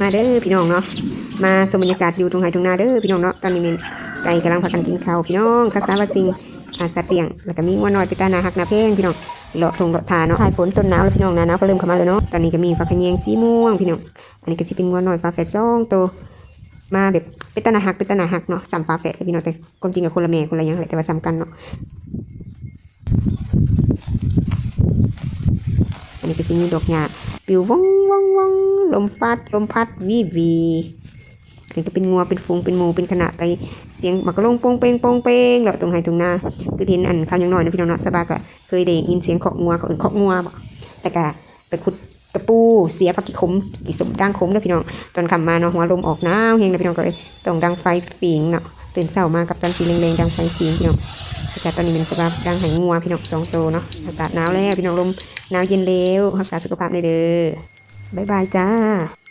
ມາເດີພີ່ນ້ອງເນາະ ມາຊົມບັນຍາກາດຢູ່ທົ່ງໄຮ່ທົ່ງນາເດີພີ່ນ້ອງເນາະ. ຕອນນີ້ແມ່ນໄກ່ກຳລັງພາກັນກິນເຂົ້າພີ່ນ້ອງ ສັກສາວາສິ່ງ ອາ ສັດລ້ຽງ ແລ້ວກໍມີງົວນ້ອຍເປັນຕາໜ້າຮັກໜ້າແພງພີ່ນ້ອງ ເລາະທົ່ງເລາະທ່າເນາະ. ທ້າຍຝົນຕົ້ນໜາວແລ້ວພີ່ນ້ອງ ໜາໜາວກໍເລີ່ມເຂົ້າມາແລ້ວເນາະ. ຕອນນີ້ກໍມີຝາຂະແຍງສີມ່ວງພີ່ນ້ອງ ອັນນີ້ກໍຊິເປັນງົວນ້ອຍຝາແຝດສອງໂຕ ມາແບບເປັນຕາໜ້າຮັກ ເປັນຕາໜ້າຮັກເນາະ ສ່ຳຝາແຝດກັນພີ່ນ້ອງ ແຕ່ຄວາມຈິງກໍຄົນລະແມ່ຄົນລະຫຍັງແຫຼະ ແຕ່ວ່າສ່ຳກັນເນາະ. ອັນນີ້ກໍຊິມີດອກຫຍ້າປິວວ່ອງໆໆ ລົມພັດ ລົມພັດວີວີ. ອັນນີ້ກໍເປັນງົວເປັນຝູງເປັນໝູ່ເປັນຄະນະໄປ ສຽງໝາກກະລົງໂປ່ງເປັງໆ ເລາະທົ່ງໄຮ່ທົ່ງນາ. ຄືເຫັນອັນຂ່າວຍັງນ້ອຍເນາະພີ່ນ້ອງເນາະ ສະບາກໍເຄີຍໄດ້ຍິນສຽງຄອກງົວ ເຂົາເອີ້ນຄອກງົວບໍ ແລ້ວກໍໄປຂຸດ ກະປູ ເສຍຜັກຂີ້ຂົມ ຂີ້ສົມດ່າງຂົມເດີພີ່ນ້ອງ. ຕອນຄ່ຳມາເນາະ ຫົວລົມອອກໜາວແຮງເດີພີ່ນ້ອງ ກໍເລີຍຕ້ອງດັງໄຟຝິງເນາະ. ຕື່ນເຊົ້າມາກັບຕອນສີແລງໆ ດັງໄຟຝິງພີ່ນ້ອງ. ອາກາດຕອນນີ້ແມ່ນສະພາບດັງໄຮ່ງົວພີ່ນ້ອງ ສອງໂຕເນາະ. ອາກາດໜາວແລ້ວພີ່ນ້ອງ ລົມໜາວເຢັນແລ້ວ ຮັກສາສຸຂະພາບແດ່ເດີ. ບາຍບາຍຈ້າ.